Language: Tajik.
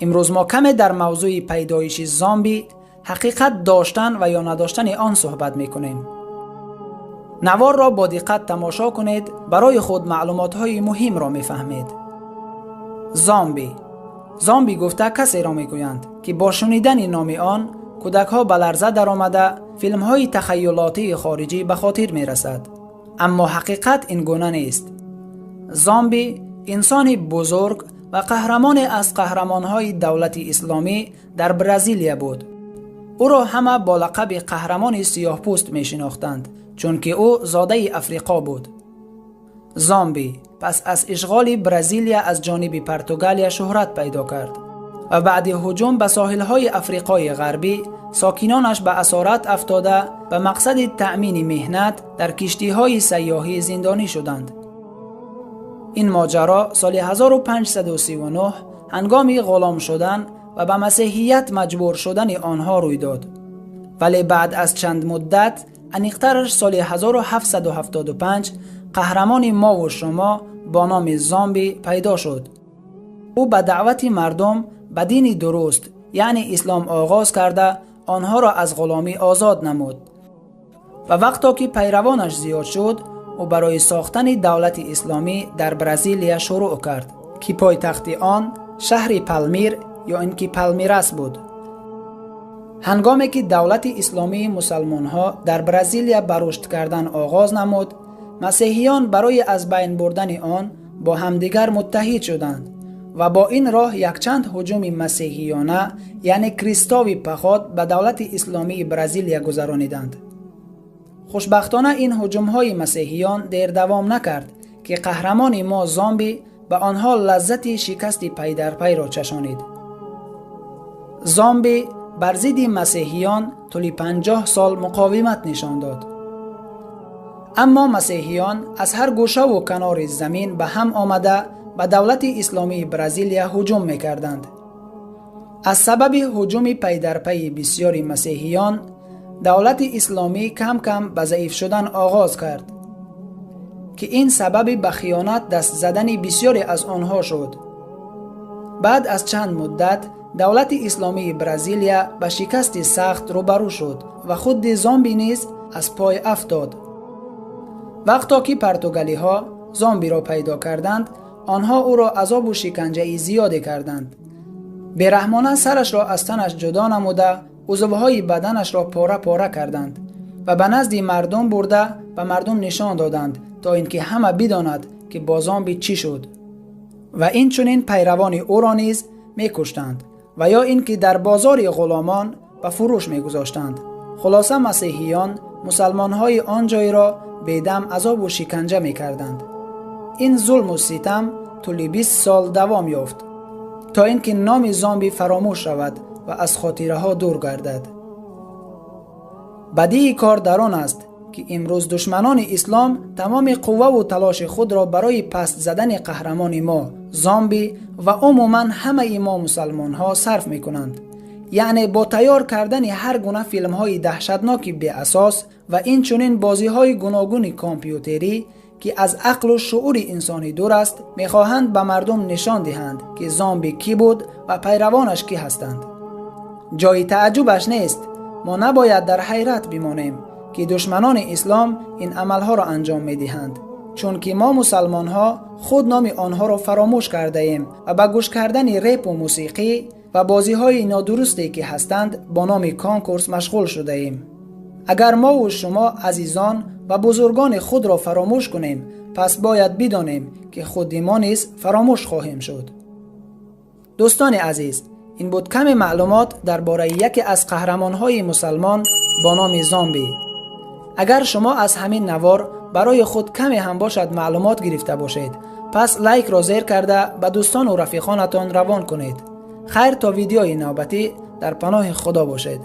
Имрӯз мо каме дар мавзӯи пайдоиши зомби, ҳақиқат доштан ва ё надоштани он суҳбат мекунем. Наворро бо диққат тамошо кунед, барои худ маълумотҳои муҳимро мефаҳмед. Зомби. Зомби гуфта касеро мегӯянд, ки бо шунидани номи он кӯдакҳо ба ларза даромада филмҳои тахайюлотии хориҷӣ ба хотир мерасад. Аммо ҳақиқат ин гуна нест. Зомби инсони бузург ва қаҳрамоне аз қаҳрамонҳои давлати исломӣ дар Бразилия буд. Ӯро ҳама бо лақаби қаҳрамони сиёҳпӯст мешинохтанд, чунки ӯ зодаи Африқо буд. Зомби пас аз ишғоли Бразилия аз ҷониби Португалия шӯҳрат пайдо кард ва баъди ҳуҷум ба соҳилҳои Африқои ғарбӣ сокинонаш ба асорат афтода ба мақсади таъмини меҳнат дар киштиҳои сайёҳӣ зиндонӣ шуданд. Ин моҷаро соли 1539 ҳангоми ғулом шудан ва ба масеҳият маҷбур шудани онҳо рӯй дод. Вале баъд аз чанд муддат, аниқтараш соли 1775, қаҳрамони мову шумо бо номи зомби пайдо шуд. Ӯ ба даъвати мардум ба дини дуруст, яъне ислом, оғоз карда онҳоро аз ғуломӣ озод намуд. Ва вақто ки пайравонаш зиёд шуд, ӯ барои сохтани давлати исломӣ дар Бразилия шурӯъ кард, ки пойтахти он шаҳри Палмир ё ин ки Палмирас буд. Ҳангоме ки давлати исломии мусалмонҳо дар Бразилия ба рушд кардан оғоз намуд, масеҳиён барои аз байн бурдани он бо ҳамдигар муттаҳид шуданд ва бо ин роҳ якчанд ҳуҷуми масеҳиёна, яъне кристови паход, ба давлати исломии Бразилия гузарониданд. Хушбахтона ин ҳуҷумҳои масеҳиён дер давом накард, ки қаҳрамони мо зомби ба онҳо лаззати шикасти пайдарпайро чашонид. Зомби бар зидди масеҳиён тӯли 50 сол муқовимат нишон дод. Аммо масеҳиён аз ҳар гӯшаву канори замин ба ҳам омада ба давлати исломии Бразилия ҳуҷум мекарданд. Аз сабаби ҳуҷуми пайдарпайи бисёри масеҳиён, давлати исломӣ кам-кам ба заиф шудан оғоз кард, ки ин сабаби ба хиёнат даст задани бисёре аз онҳо шуд. Баъд аз чанд муддат давлати исломии Бразилия ба шикасти сахт рӯбарӯ шуд ва худи зомби низ аз пой афтод. Вақто ки португалиҳо зомбиро пайдо карданд, онҳо ӯро азобу шиканҷаи зиёде карданд. Бераҳмона сарашро аз танаш ҷудо намуда, узвҳои баданашро пора-пора карданд ва ба назди мардум бурда ба мардум нишон доданд, то ин ки ҳама бидонад, ки бо зомби чӣ шуд. Ва инчунин пайравони ӯро низ мекуштанд ва ё ин ки дар бозори ғуломон ба фурӯш мегузоштанд. Хулоса, масеҳиён мусалмонҳои он ҷойро бедам азобу шиканҷа мекарданд. Ин зулму ситам тӯли 20 сол давом ёфт, то ин ки номи зомби фаромӯш шавад ва аз хотираҳо дур гардад. Бадии кор дар он аст, ки имрӯз душманони ислом тамоми қувваву талоши худро барои паст задани қаҳрамони мо зомби ва умуман ҳамаи мо мусалмонҳо сарф мекунанд. Яъне бо тайёр кардани ҳар гуна филмҳои даҳшатноки беасос ва инчунин бозиҳои гуногуни компютерӣ, ки аз ақлу шуури инсонӣ дур аст, мехоҳанд ба мардум нишон диҳанд, ки зомби кӣ буд ва пайравонаш кӣ ҳастанд. Ҷои тааҷҷубаш нест. Мо набояд дар ҳайрат бимонем, ки душманони ислом ин амалҳоро анҷом медиҳанд, чунки мо мусалмонҳо худ номи онҳоро фаромӯш кардаем ва ба гӯш кардани репу мусиқӣ ва бозиҳои нодурусте, ки ҳастанд бо номи конкурс, машғул шудаем. Агар мову шумо азизон ва бузургони худро фаромӯш кунем, пас бояд бидонем, ки худи мо низ фаромӯш хоҳем шуд. Дӯстони азиз, ин буд каме маълумот дар бораи яке аз қаҳрамонҳои мусалмон бо номи зомби. Агар шумо аз ҳамин навор барои худ каме ҳам бошад маълумот гирифта бошед, пас лайкро зер карда ба дӯстону рафиқонатон равон кунед. Хайр, то видеои навбатӣ дар паноҳи Худо бошед.